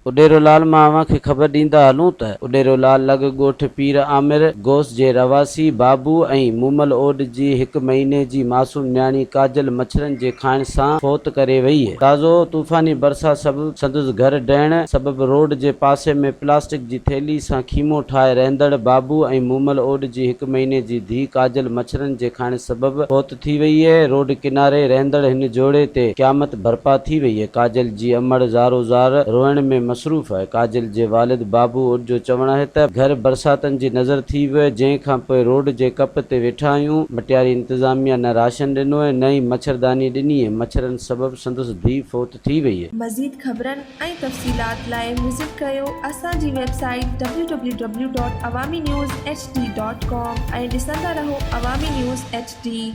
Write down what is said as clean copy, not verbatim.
اڏيرو لال مان اوهان کي خبر ڏيندا هلون ته اڏيرو لال لڳ ڳوٺ پير عامر غوث جي رهواسي بابو ۽ مومل اوڏ جي هڪ مهيني جي معصوم نياڻي ڪاجل مڇرن جي کائڻ سان فوت ڪري وئي. تازو طوفاني برسات سبب سندس گهر ڊهڻ سبب روڊ جي پاسي ۾ پلاسٽڪ جي ٿيلهي سان خيمو ٺاهي رهندڙ بابو ۽ مومل اوڏ جي هڪ مهيني جي ڌيء ڪاجل مڇرن جي کائڻ سبب فوت ٿي ويئي، روڊ ڪناري رهندڙ هن جوڙي تي قيامت برپا ٿي ويئي، ڪاجل جي امڙ زارو زار روئڻ ۾ مصروف آهي، ڪاجل جي والد بابو اوڏ جو چوڻ آهي ته گهر برساتن جي نظر ٿي ويو جنهن کان پوء روڊ جي ڪپ تي ويٺا آهيون، مٽياري انتظاميا نه راشن ڏنو ۽ نه ئي مڇرداني ڏني، مڇرن سبب سندس ڌيء فوت ٿي ويئي. مزيد خبرن ۽ تفصيلات لاء وزٽ ڪريو اسان جي website W W W dot Awami news H D dot com ۽ ڏسندا رهو عوامي نيوز ايڇ ڊي.